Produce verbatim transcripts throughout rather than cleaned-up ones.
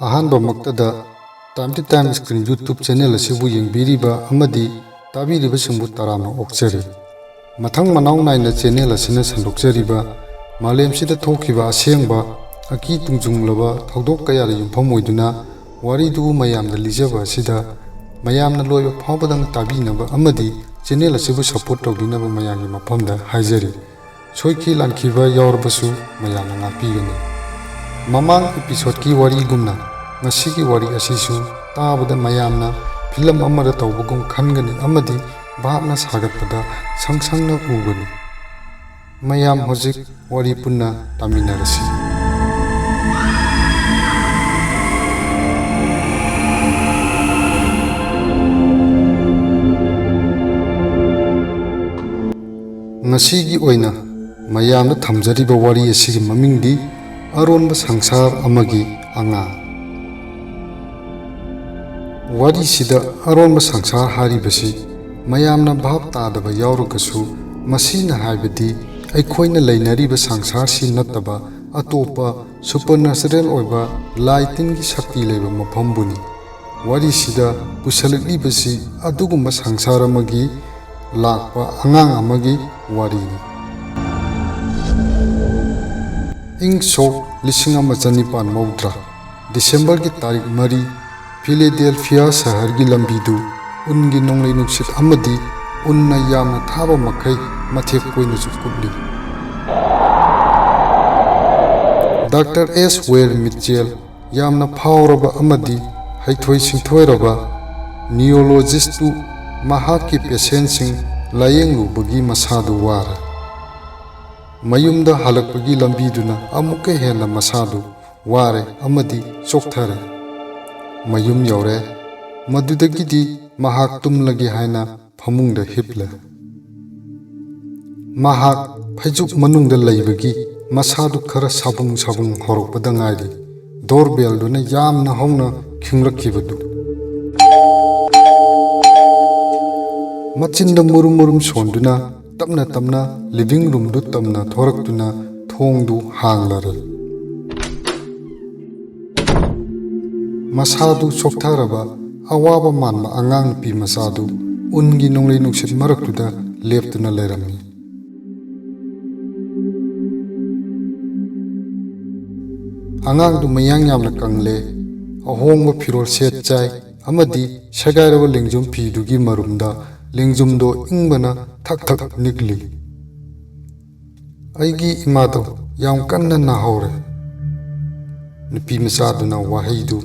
ꯑꯍꯥꯟꯕꯃꯛꯇꯗ Time to Time Screen YouTube channel ꯑꯁꯤꯕꯨ ꯌꯦꯡꯕꯤꯔꯤꯕ ꯑꯃꯗꯤ ꯇꯥꯕꯤꯔꯤꯕꯁꯤꯡꯕꯨ ꯇꯔꯥꯝꯅ ꯑꯣꯛꯆꯔꯤ꯫ ꯃꯊꯪ ꯃꯅꯥꯎ ꯅꯥꯏꯅ channel ꯑꯁꯤꯅ ꯁꯟꯗꯣꯛꯆꯔꯤꯕ ꯃꯥꯂꯦꯝꯁꯤꯗ ꯊꯣꯛꯈꯤꯕ ꯑꯁꯦꯡꯕ ꯑꯀꯤ ꯇꯨꯡꯖꯨꯡꯂꯕ ꯊꯧꯗꯣꯛ ꯀꯌꯥꯗ ꯌꯨꯝꯐꯝ ꯑꯣꯏꯗꯨꯅ ꯋꯥꯔꯤꯗꯨ ꯃꯌꯥꯝꯗ ꯂꯤꯖꯕ ꯑꯁꯤꯗ ꯃꯌꯥꯝꯅ ꯂꯣꯏꯕ ꯐꯥꯎꯕꯗꯪ ꯇꯥꯕꯤꯅꯕ ꯑꯃꯗꯤ channel ꯑꯁꯤꯕꯨ support ꯇꯧꯕꯤꯅꯕ ꯃꯌꯥꯝꯒꯤ ꯃꯐꯝꯗ ꯍꯥꯏꯖꯔꯤ꯫ ꯁꯣꯏꯈꯤ ꯂꯥꯟꯈꯤꯕ ꯌꯥꯎꯔꯕꯁꯨ ꯃꯌꯥꯝꯅ ꯉꯥꯛꯄꯤꯒꯅꯤ꯫ ꯃꯃꯥꯡ episode ꯀꯤ ꯋꯥꯔꯤꯒꯨꯝꯅ ꯉꯁꯤꯒꯤ ꯋꯥꯔꯤ ꯑꯁꯤꯁꯨ ꯇꯥꯕꯗ ꯃꯌꯥꯝꯅ film ꯑꯃꯗ ꯇꯧꯕꯒꯨꯝ ꯈꯟꯒꯅꯤ ꯑꯃꯗꯤ ꯚꯥꯞꯅ ꯁꯥꯒꯠꯄꯗ ꯁꯪ ꯁꯪꯅ ꯎꯒꯅꯤ꯫ ꯃꯌꯥꯝ ꯍꯧꯖꯤꯛ ꯋꯥꯔꯤ ꯄꯨꯟꯅ ꯇꯥꯃꯤꯟꯅꯔꯁꯤ꯫ ꯉꯁꯤꯒꯤ ꯑꯣꯏꯅ ꯃꯌꯥꯝꯗ ꯊꯝꯖꯔꯤꯕ ꯋꯥꯔꯤ ꯑꯁꯤꯒꯤ ꯃꯃꯤꯡꯗꯤ ꯑꯔꯣꯟꯕ ꯁꯪꯁꯥꯔ ꯑꯃꯒꯤ ꯑꯉꯥꯡ꯫ ꯋꯥꯔꯤꯁꯤꯗ ꯑꯔꯣꯟꯕ ꯁꯪꯁꯥꯔ ꯍꯥꯏꯔꯤꯕꯁꯤ ꯃꯌꯥꯝꯅ ꯚꯥꯞ ꯇꯥꯗꯕ ꯌꯥꯎꯔꯒꯁꯨ, ꯃꯁꯤꯅ ꯍꯥꯏꯕꯗꯤ ꯑꯩꯈꯣꯏꯅ ꯂꯩꯅꯔꯤꯕ ꯁꯪꯁꯥꯔꯁꯤ ꯅꯠꯇꯕ ꯑꯇꯣꯞꯄ supernatural ꯑꯣꯏꯕ ꯂꯥꯏ ꯇꯤꯟꯒꯤ ꯁꯛꯇꯤ ꯂꯩꯕ ꯃꯐꯝꯕꯨꯅꯤ꯫ ꯋꯥꯔꯤꯁꯤꯗ ꯄꯨꯁꯜꯂꯛꯂꯤꯕꯁꯤ ꯑꯗꯨꯒꯨꯝꯕ ꯁꯪꯁꯥꯔ ꯑꯃꯒꯤ ꯂꯥꯛꯄ ꯑꯉꯥꯡ ꯑꯃꯒꯤ ꯋꯥꯔꯤꯅꯤ꯫ ꯏꯪ ꯁꯣꯛ ꯂꯤꯁꯤꯡ ꯑꯃ ꯆꯅꯤꯄꯥꯟ ꯃꯧꯗ꯭ꯔꯥ, ꯗꯤꯁꯦꯝꯕꯔꯒꯤ ꯇꯥꯔꯤꯛ ꯃꯔꯤ, ꯐꯤꯂꯦꯗꯦꯜꯐꯤꯌꯥ ꯁꯍꯔꯒꯤ ꯂꯝꯕꯤꯗꯨ ꯎꯟꯒꯤ ꯅꯣꯡꯂꯩ ꯅꯨꯡꯁꯤꯠ ꯑꯃꯗꯤ ꯎꯟꯅ ꯌꯥꯝꯅ ꯊꯥꯕ ꯃꯈꯩ ꯃꯊꯦꯛ ꯀꯣꯏꯅꯁꯨ ꯀꯨꯞꯂꯤ꯫ ꯗꯥꯛꯇꯔ ꯑꯦꯁ ꯋꯦꯜ ꯃꯤꯠꯆꯦꯜ, ꯌꯥꯝꯅ ꯐꯥꯎꯔꯕ ꯑꯃꯗꯤ ꯍꯩꯊꯣꯏ ꯁꯤꯡꯊꯣꯏꯔꯕ neurologist ꯇꯨ ꯃꯍꯥꯛꯀꯤ patient ꯁꯤꯡ ꯂꯥꯌꯦꯡꯂꯨꯕꯒꯤ ꯃꯁꯥꯗꯨ ꯋꯥꯔꯦ꯫ ꯃꯌꯨꯝꯗ ꯍꯜꯂꯛꯄꯒꯤ ꯂꯝꯕꯤꯗꯨꯅ ꯑꯃꯨꯛꯀ ꯍꯦꯟꯅ ꯃꯁꯥꯗꯨ ꯋꯥꯔꯦ ꯑꯃꯗꯤ ꯆꯣꯛꯊꯔꯦ꯫ ꯃꯌꯨꯝ ꯌꯧꯔꯦ꯫ ꯃꯗꯨꯗꯒꯤꯗꯤ ꯃꯍꯥꯛ ꯇꯨꯝꯂꯒꯦ ꯍꯥꯏꯅ ꯐꯃꯨꯡꯗ ꯍꯤꯞꯂꯦ꯫ ꯃꯍꯥꯛ ꯐꯩꯖꯨꯞ ꯃꯅꯨꯡꯗ ꯂꯩꯕꯒꯤ ꯃꯁꯥꯗꯨ ꯈꯔ ꯁꯥꯕꯨꯡ ꯁꯥꯕꯨꯡ ꯍꯧꯔꯛꯄꯗ ꯉꯥꯏꯔꯤ꯫ Doorbell ꯗꯨꯅ ꯌꯥꯝꯅ ꯍꯧꯅ ꯈꯤꯡꯂꯛꯈꯤꯕꯗꯨ꯫ ꯃꯆꯤꯟꯗ ꯃꯨꯔꯨꯝ ꯃꯨꯔꯨꯝ ꯁꯣꯟꯗꯨꯅ ꯇꯞꯅ ꯇꯞꯅ living room ꯗꯨ ꯇꯝꯅ ꯊꯣꯔꯛꯇꯨꯅ ꯊꯣꯡꯗꯨ ꯍꯥꯡꯂꯔꯦ꯫ ꯃꯁꯥꯗꯨ ꯆꯣꯛꯊꯔꯕ, ꯑꯋꯥꯕ ꯃꯥꯟꯕ ꯑꯉꯥꯡ ꯅꯨꯄꯤ ꯃꯆꯥꯗꯨ ꯎꯟꯒꯤ ꯅꯣꯡꯂꯩ ꯅꯨꯡꯁꯤꯠ ꯃꯔꯛꯇꯨꯗ ꯂꯦꯞꯇꯨꯅ ꯂꯩꯔꯝꯃꯤ꯫ ꯑꯉꯥꯡꯗꯨ ꯃꯌꯥꯡ ꯌꯥꯝꯅ ꯀꯪꯂꯦ, ꯑꯍꯣꯡꯕ ꯐꯤꯔꯣꯜ ꯁꯦꯠ ꯆꯥꯏ ꯑꯃꯗꯤ ꯁꯦꯒꯥꯏꯔꯕ ꯂꯦꯡꯖꯨꯝ ꯐꯤꯗꯨꯒꯤ ꯃꯔꯨꯝꯗ ꯂꯦꯡꯖꯨꯝꯗꯣ ꯏꯪꯕꯅ ꯊꯛ ꯊꯛ ꯅꯤꯛꯂꯤ꯫ "ꯑꯩꯒꯤ ꯏꯃꯥꯗꯣ ꯌꯥꯝ ꯀꯟꯅ ꯅꯥꯍꯧꯔꯦ꯫" ꯅꯨꯄꯤ ꯃꯆꯥꯗꯨꯅ ꯋꯥꯍꯩꯗꯨ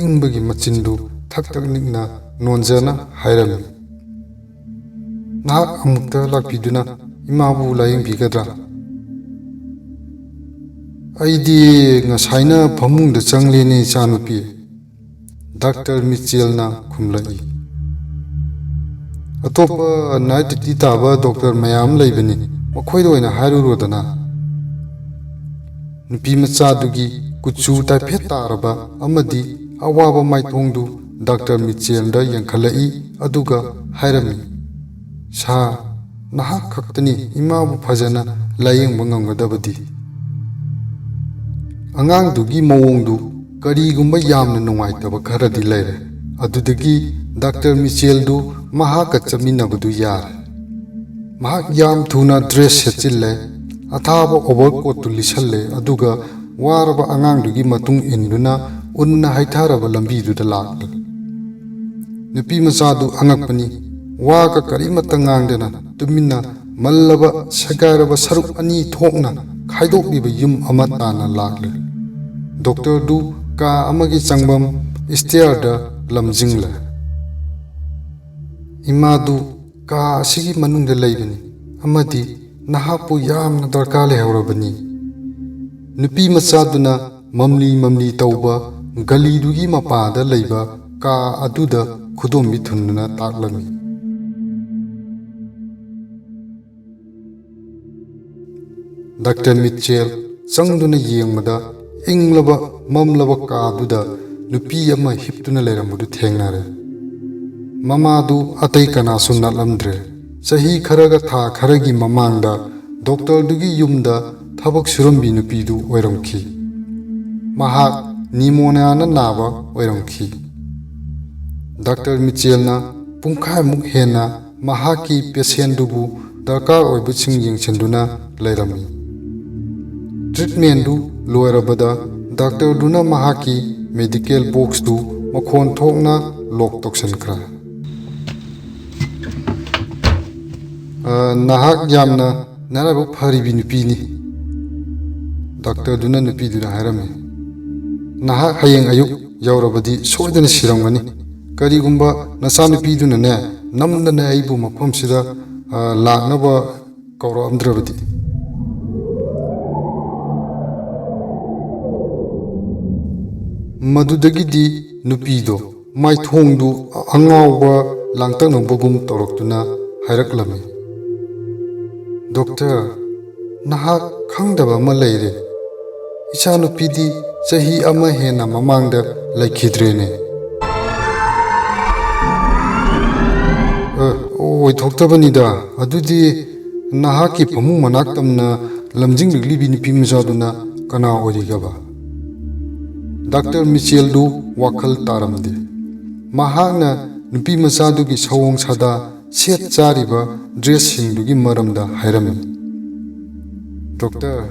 ꯏꯪꯕꯒꯤ ꯃꯆꯤꯟꯗꯨ ꯊꯛ ꯊꯛ ꯅꯤꯛꯅ ꯅꯣꯟꯖꯅ ꯍꯥꯏꯔꯝꯃꯤ꯫ "ꯅꯍꯥꯛ ꯑꯃꯨꯛꯇ ꯂꯥꯛꯄꯤꯗꯨꯅ ꯏꯃꯥꯕꯨ ꯂꯥꯌꯦꯡꯕꯤꯒꯗ꯭ꯔꯥ?" "ꯑꯩꯗꯤ ꯉꯁꯥꯏꯅ ꯐꯃꯨꯡꯗ ꯆꯪꯂꯦꯅꯦ, ꯏꯆꯥꯅꯨꯄꯤ꯫" ꯗꯥꯛꯇꯔ ꯃꯤꯆꯦꯜꯅ ꯈꯨꯝꯂꯛꯏ꯫ "ꯑꯇꯣꯞꯄ ꯅꯥꯏꯠ ꯗ꯭ꯌꯨꯇꯤ ꯇꯥꯕ ꯗꯣꯛꯇꯔ ꯃꯌꯥꯝ ꯂꯩꯕꯅꯤ, ꯃꯈꯣꯏꯗ ꯑꯣꯏꯅ ꯍꯥꯏꯔꯨꯔꯣꯗꯅ꯫" ꯅꯨꯄꯤ ꯃꯆꯥꯗꯨꯒꯤ ꯀꯨꯆꯨ ꯇꯥꯏꯐꯦꯠ ꯇꯥꯔꯕ ꯑꯃꯗꯤ ꯑꯋꯥꯕ ꯃꯥꯏꯊꯣꯡꯗꯨ ꯗꯥꯛꯇꯔ ꯃꯤꯆꯦꯜꯗ ꯌꯦꯡꯈꯠꯂꯛꯏ, ꯑꯗꯨꯒ ꯍꯥꯏꯔꯝꯃꯤ, "ꯁꯥꯔ, ꯅꯍꯥꯛ ꯈꯛꯇꯅꯤ ꯏꯃꯥꯕꯨ ꯐꯖꯅ ꯂꯥꯌꯦꯡꯕ ꯉꯝꯒꯗꯕꯗꯤ꯫" ꯑꯉꯥꯡꯗꯨꯒꯤ ꯃꯑꯣꯡꯗꯨ ꯀꯔꯤꯒꯨꯝꯕ ꯌꯥꯝꯅ ꯅꯨꯡꯉꯥꯏꯇꯕ ꯈꯔꯗꯤ ꯂꯩꯔꯦ꯫ ꯑꯗꯨꯗꯒꯤ ꯗꯥꯛꯇꯔ ꯃꯤꯆꯦꯜꯗꯨ ꯃꯍꯥꯛꯀ ꯆꯠꯃꯤꯟꯅꯕꯗꯨ ꯌꯥꯔꯦ꯫ ꯃꯍꯥꯛ ꯌꯥꯝ ꯊꯨꯅ ꯗ꯭ꯔꯦꯁ ꯁꯦꯠꯆꯤꯜꯂꯦ, ꯑꯊꯥꯕ ꯑꯣꯚꯔ ꯀꯣꯠꯇꯨ ꯂꯤꯠꯁꯜꯂꯦ, ꯑꯗꯨꯒ ꯋꯥꯔꯕ ꯑꯉꯥꯡꯗꯨꯒꯤ ꯃꯇꯨꯡ ꯏꯟꯗꯨꯅ ꯎꯟꯅ ꯍꯩꯊꯔꯕ ꯂꯝꯕꯤꯗꯨꯗ ꯂꯥꯛꯂꯦ꯫ ꯅꯨꯄꯤ ꯃꯆꯥꯗꯨ ꯑꯉꯛꯄꯅꯤ, ꯋꯥꯒ ꯀꯔꯤꯃꯠꯇ ꯉꯥꯡꯗꯅ ꯇꯨꯃꯤꯟꯅ ꯃꯜꯂꯕ ꯁꯦꯒꯥꯏꯔꯕ ꯁꯔꯨꯛ ꯑꯅꯤ ꯊꯣꯛꯅ ꯈꯥꯏꯗꯣꯛꯂꯤꯕ ꯌꯨꯝ ꯑꯃ ꯇꯥꯟꯅ ꯂꯥꯛꯂꯦ꯫ ꯗꯣꯛꯇꯔꯗꯨ ꯀꯥ ꯑꯃꯒꯤ ꯆꯪꯐꯝ ꯁ꯭ꯇꯦꯌꯔꯗ ꯂꯝꯖꯤꯡꯂꯦ꯫ "ꯏꯃꯥꯗꯨ ꯀꯥ ꯑꯁꯤꯒꯤ ꯃꯅꯨꯡꯗ ꯂꯩꯕꯅꯤ ꯑꯃꯗꯤ ꯅꯍꯥꯛꯄꯨ ꯌꯥꯝꯅ ꯗꯔꯀꯥꯔ ꯂꯩꯍꯧꯔꯕꯅꯤ꯫" ꯅꯨꯄꯤ ꯃꯆꯥꯗꯨꯅ ꯃꯝꯂꯤ ꯃꯝꯂꯤ ꯇꯧꯕ ꯒꯂꯤꯗꯨꯒꯤ ꯃꯄꯥꯗ ꯂꯩꯕ ꯀꯥ ꯑꯗꯨꯗ ꯈꯨꯗꯣꯝꯕꯤ ꯊꯨꯟꯗꯨꯅ ꯇꯥꯛꯂꯝꯃꯤ꯫ ꯗꯥꯛꯇꯔ ꯃꯤꯆꯦꯜ ꯆꯪꯗꯨꯅ ꯌꯦꯡꯕꯗ, ꯏꯪꯂꯕ ꯃꯝꯂꯕ ꯀꯥꯗꯨꯗ ꯅꯨꯄꯤ ꯑꯃ ꯍꯤꯞꯇꯨꯅ ꯂꯩꯔꯝꯕꯗꯨ ꯊꯦꯡꯅꯔꯦ꯫ ꯃꯃꯥꯗꯨ ꯑꯇꯩ ꯀꯅꯥꯁꯨ ꯅꯠꯂꯝꯗ꯭ꯔꯦ꯫ ꯆꯍꯤ ꯈꯔꯒ ꯊꯥ ꯈꯔꯒꯤ ꯃꯃꯥꯡꯗ ꯗꯣꯛꯇꯔꯗꯨꯒꯤ ꯌꯨꯝꯗ ꯊꯕꯛ ꯁꯨꯔꯝꯕꯤ ꯅꯨꯄꯤꯗꯨ ꯑꯣꯏꯔꯝꯈꯤ꯫ ꯃꯍꯥꯛ ꯅꯤꯃꯣꯅꯤꯌꯥꯅ ꯅꯥꯕ ꯑꯣꯏꯔꯝꯈꯤ꯫ ꯗꯥꯛꯇꯔ ꯃꯤꯆꯦꯜꯅ ꯄꯨꯡꯈꯥꯏꯃꯨꯛ ꯍꯦꯟꯅ ꯃꯍꯥꯛꯀꯤ ꯄꯦꯁꯦꯟꯗꯨꯕꯨ ꯗꯔꯀꯥꯔ ꯑꯣꯏꯕꯁꯤꯡ ꯌꯦꯡꯁꯤꯟꯗꯨꯅ ꯂꯩꯔꯝꯃꯤ꯫ ꯇ꯭ꯔꯤꯠꯃꯦꯟꯗꯨ ꯂꯣꯏꯔꯕꯗ ꯗꯥꯛꯇꯔꯗꯨꯅ ꯃꯍꯥꯛꯀꯤ ꯃꯦꯗꯤꯀꯦꯜ ꯕꯣꯛꯁꯇꯨ ꯃꯈꯣꯟ ꯊꯣꯛꯅ ꯂꯣꯛ ꯇꯧꯁꯤꯟꯈ꯭ꯔꯦ꯫ "ꯑ, ꯅꯍꯥꯛ ꯌꯥꯝꯅ ꯅꯔꯥꯏꯕꯛ ꯐꯔꯤꯕꯤ ꯅꯨꯄꯤꯅꯤ," ꯗꯥꯛꯇꯔꯗꯨꯅ ꯅꯨꯄꯤꯗꯨꯗ ꯍꯥꯏꯔꯝꯃꯤ꯫ "ꯅꯍꯥꯛ ꯍꯌꯦꯡ ꯑꯌꯨꯛ ꯌꯧꯔꯕꯗꯤ ꯁꯣꯏꯗꯅ ꯁꯤꯔꯝꯒꯅꯤ꯫ ꯀꯔꯤꯒꯨꯝꯕ ꯅꯆꯥꯅꯨꯄꯤꯗꯨꯅꯅꯦ, ꯅꯝꯗꯅ ꯑꯩꯕꯨ ꯃꯐꯝꯁꯤꯗ, ꯑ, ꯂꯥꯛꯅꯕ ꯀꯧꯔꯛꯑꯝꯗ꯭ꯔꯕꯗꯤ꯫" ꯃꯗꯨꯗꯒꯤꯗꯤ ꯅꯨꯄꯤꯗꯣ ꯃꯥꯏꯊꯣꯡꯗꯨ ꯑꯉꯥꯎꯕ ꯂꯥꯡꯇꯛꯅꯕꯒꯨꯝ ꯇꯧꯔꯛꯇꯨꯅ ꯍꯥꯏꯔꯛꯂꯝꯃꯤ, "ꯗꯣꯛꯇꯔ, ꯅꯍꯥꯛ ꯈꯪꯗꯕ ꯑꯃ ꯂꯩꯔꯦ꯫ ꯏꯆꯥꯅꯨꯄꯤꯗꯤ ꯆꯍꯤ ꯑꯃ ꯍꯦꯟꯅ ꯃꯃꯥꯡꯗ ꯂꯩꯈꯤꯗ꯭ꯔꯦꯅꯦ꯫" "ꯑ, ꯑꯣꯏꯊꯣꯛꯇꯕꯅꯤꯗ꯫ ꯑꯗꯨꯗꯤ ꯅꯍꯥꯛꯀꯤ ꯐꯃꯨꯡ ꯃꯅꯥꯛ ꯇꯝꯅ ꯂꯝꯖꯤꯡꯂꯛꯂꯤꯕꯤ ꯅꯨꯄꯤ ꯃꯆꯥꯗꯨꯅ ꯀꯅꯥ ꯑꯣꯏꯔꯤꯒꯕ?" ꯗꯥꯛꯇꯔ ꯃꯤꯆꯦꯜꯗꯨ ꯋꯥꯈꯜ ꯇꯥꯔꯝꯗꯦ꯫ ꯃꯍꯥꯛꯅ ꯅꯨꯄꯤ ꯃꯆꯥꯗꯨꯒꯤ ꯁꯑꯣꯡ ꯁꯥꯗꯥ, ꯁꯦꯠ ꯆꯥꯔꯤꯕ ꯗ꯭ꯔꯦꯁꯁꯤꯡꯗꯨꯒꯤ ꯃꯔꯝꯗ ꯍꯥꯏꯔꯝꯃꯤ꯫ "ꯗꯣꯛꯇꯔ,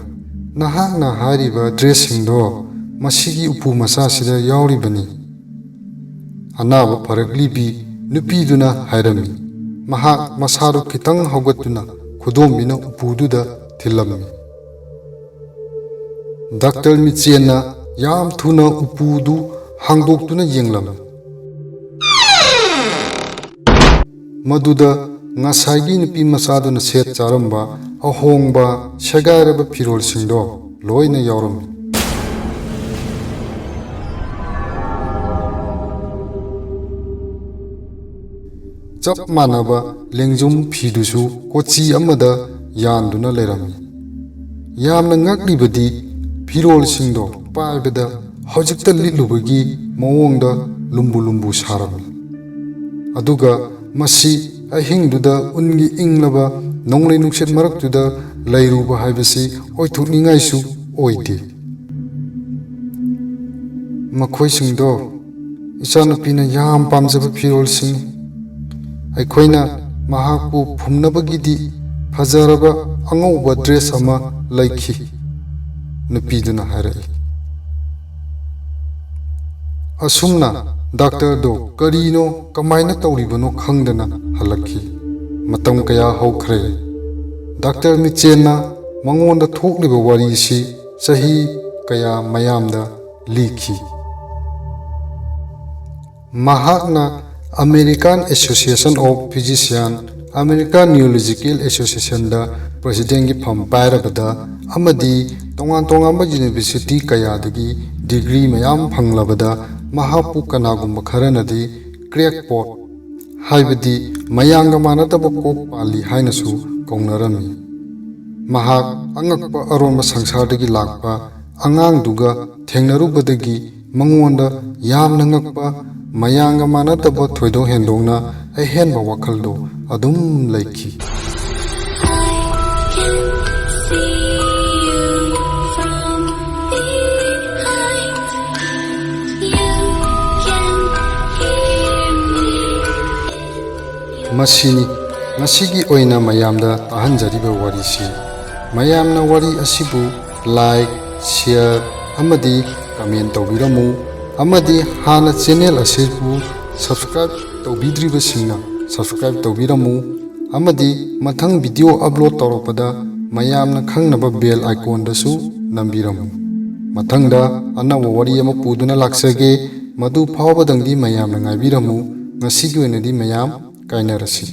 ꯅꯍꯥꯛꯅ ꯍꯥꯏꯔꯤꯕ ꯗ꯭ꯔꯦꯁꯁꯤꯡꯗꯣ ꯃꯁꯤꯒꯤ ꯎꯄꯨ ꯃꯆꯥꯁꯤꯗ ꯌꯥꯎꯔꯤꯕꯅꯤ꯫" ꯑꯅꯥꯕ ꯐꯔꯛꯂꯤꯕꯤ ꯅꯨꯄꯤꯗꯨꯅ ꯍꯥꯏꯔꯝꯃꯤ꯫ ꯃꯍꯥꯛ ꯃꯁꯥꯗꯨ ꯈꯤꯇꯪ ꯍꯧꯒꯠꯇꯨꯅ ꯈꯨꯗꯣꯝꯕꯤꯅ ꯎꯄꯨꯗꯨꯗ ꯊꯤꯜꯂꯝꯃꯤ꯫ ꯗꯥꯛꯇꯔ ꯃꯤꯆꯦꯟꯅ ꯌꯥꯝ ꯊꯨꯅ ꯎꯄꯨꯗꯨ ꯍꯥꯡꯗꯣꯛꯇꯨꯅ ꯌꯦꯡꯂꯝꯃꯤ꯫ ꯃꯗꯨꯗ ꯉꯁꯥꯏꯒꯤ ꯅꯨꯄꯤ ꯃꯆꯥꯗꯨꯅ ꯁꯦꯠ ꯆꯥꯔꯝꯕ ꯑꯍꯣꯡꯕ ꯁꯦꯒꯥꯏꯔꯕ ꯐꯤꯔꯣꯜꯁꯤꯡꯗꯣ ꯂꯣꯏꯅ ꯌꯥꯎꯔꯝꯃꯤ꯫ ꯆꯞ ꯃꯥꯟꯅꯕ ꯂꯦꯡꯖꯨꯝ ꯐꯤꯗꯨꯁꯨ ꯀꯣꯆꯤ ꯑꯃꯗ ꯌꯥꯟꯗꯨꯅ ꯂꯩꯔꯝꯃꯤ꯫ ꯌꯥꯝꯅ ꯉꯛꯂꯤꯕꯗꯤ ꯐꯤꯔꯣꯜꯁꯤꯡꯗꯣ ꯄꯥꯏꯕꯗ ꯍꯧꯖꯤꯛꯇ ꯂꯤꯠꯂꯨꯕꯒꯤ ꯃꯑꯣꯡꯗ ꯂꯨꯝꯕꯨ ꯂꯨꯝꯕꯨ ꯁꯥꯔꯝꯃꯤ꯫ ꯑꯗꯨꯒ ꯃꯁꯤ ꯑꯍꯤꯡꯗꯨꯗ ꯎꯟꯒꯤ ꯏꯪꯂꯕ ꯅꯣꯡꯂꯩ ꯅꯨꯡꯁꯤꯠ ꯃꯔꯛꯇꯨꯗ ꯂꯩꯔꯨꯕ ꯍꯥꯏꯕꯁꯤ ꯑꯣꯏꯊꯣꯛꯅꯤꯡꯉꯥꯏꯁꯨ ꯑꯣꯏꯗꯦ꯫ "ꯃꯈꯣꯏꯁꯤꯡꯗꯣ ꯏꯆꯥꯅꯨꯄꯤꯅ ꯌꯥꯝ ꯄꯥꯝꯖꯕ ꯐꯤꯔꯣꯜꯁꯤꯡꯅꯤ꯫ ꯑꯩꯈꯣꯏꯅ ꯃꯍꯥꯛꯄꯨ ꯐꯨꯝꯅꯕꯒꯤꯗꯤ ꯐꯖꯔꯕ ꯑꯉꯧꯕ ꯗ꯭ꯔꯦꯁ ꯑꯃ ꯂꯩꯈꯤ," ꯅꯨꯄꯤꯗꯨꯅ ꯍꯥꯏꯔꯛꯏ꯫ ꯑꯁꯨꯝꯅ ꯗꯥꯛꯇꯔꯗꯣ ꯀꯔꯤꯅꯣ, ꯀꯃꯥꯏꯅ ꯇꯧꯔꯤꯕꯅꯣ ꯈꯪꯗꯅ ꯍꯜꯂꯛꯈꯤ꯫ ꯃꯇꯝ ꯀꯌꯥ ꯍꯧꯈ꯭ꯔꯦ꯫ ꯗꯥꯛꯇꯔ ꯃꯤꯆꯦꯟꯅ ꯃꯉꯣꯟꯗ ꯊꯣꯛꯂꯤꯕ ꯋꯥꯔꯤꯁꯤ ꯆꯍꯤ ꯀꯌꯥ ꯃꯌꯥꯝꯗ ꯂꯤꯈꯤ꯫ ꯃꯍꯥꯛꯅ American Association of Physician, American Neurological Associationꯗ presidentꯒꯤ ꯐꯝ ꯄꯥꯏꯔꯕꯗ ꯑꯃꯗꯤ ꯇꯣꯉꯥꯟ ꯇꯣꯉꯥꯟꯕ university ꯀꯌꯥꯗꯒꯤ degree ꯃꯌꯥꯝ ꯐꯪꯂꯕꯗ, ꯃꯍꯥꯛꯄꯨ ꯀꯅꯥꯒꯨꯝꯕ ꯈꯔꯅꯗꯤ crackpot, ꯍꯥꯏꯕꯗꯤ ꯃꯌꯥꯝꯒ ꯃꯥꯟꯅꯗꯕ ꯀꯣꯛ ꯄꯥꯜꯂꯤ ꯍꯥꯏꯅꯁꯨ ꯀꯧꯅꯔꯝꯃꯤ꯫ ꯃꯍꯥꯛ ꯑꯉꯛꯄ ꯑꯔꯣꯟꯕ ꯁꯪꯁꯥꯔꯗꯒꯤ ꯂꯥꯛꯄ ꯑꯉꯥꯡꯗꯨꯒ ꯊꯦꯡꯅꯔꯨꯕꯗꯒꯤ ꯃꯉꯣꯟꯗ ꯌꯥꯝꯅ ꯉꯛꯄ, ꯃꯌꯥꯝꯒ ꯃꯥꯟꯅꯗꯕ, ꯊꯣꯏꯗꯣꯛ ꯍꯦꯟꯗꯣꯛꯅ ꯑꯍꯦꯟꯕ ꯋꯥꯈꯜꯗꯣ ꯑꯗꯨꯝ ꯂꯩꯈꯤ꯫ ꯃꯁꯤꯅꯤ ꯉꯁꯤꯒꯤ ꯑꯣꯏꯅ ꯃꯌꯥꯝꯗ ꯇꯥꯍꯟꯖꯔꯤꯕ ꯋꯥꯔꯤꯁꯤ꯫ ꯃꯌꯥꯝꯅ ꯋꯥꯔꯤ ꯑꯁꯤꯕꯨ like, share ꯑꯃꯗꯤ comment ꯇꯧꯕꯤꯔꯝꯃꯨ, ꯑꯃꯗꯤ ꯍꯥꯟꯅ channel ꯑꯁꯤꯕꯨ subscribe ꯇꯧꯕꯤꯗ꯭ꯔꯤꯕꯁꯤꯡꯅ subscribe ꯇꯧꯕꯤꯔꯝꯃꯨ, ꯑꯃꯗꯤ ꯃꯊꯪ video upload ꯇꯧꯔꯛꯄꯗ ꯃꯌꯥꯝꯅ ꯈꯪꯅꯕ bell iconꯗꯁꯨ ꯅꯝꯕꯤꯔꯝꯃꯨ꯫ ꯃꯊꯪꯗ ꯑꯅꯧꯕ ꯋꯥꯔꯤ ꯑꯃ ꯄꯨꯗꯨꯅ ꯂꯥꯛꯆꯒꯦ꯫ ꯃꯗꯨ ꯐꯥꯎꯕꯗꯪꯗꯤ ꯃꯌꯥꯝꯅ ꯉꯥꯏꯕꯤꯔꯝꯃꯨ꯫ ꯉꯁꯤꯒꯤ ꯑꯣꯏꯅꯗꯤ ꯃꯌꯥꯝ ꯀꯥꯏꯅꯔꯁꯤ꯫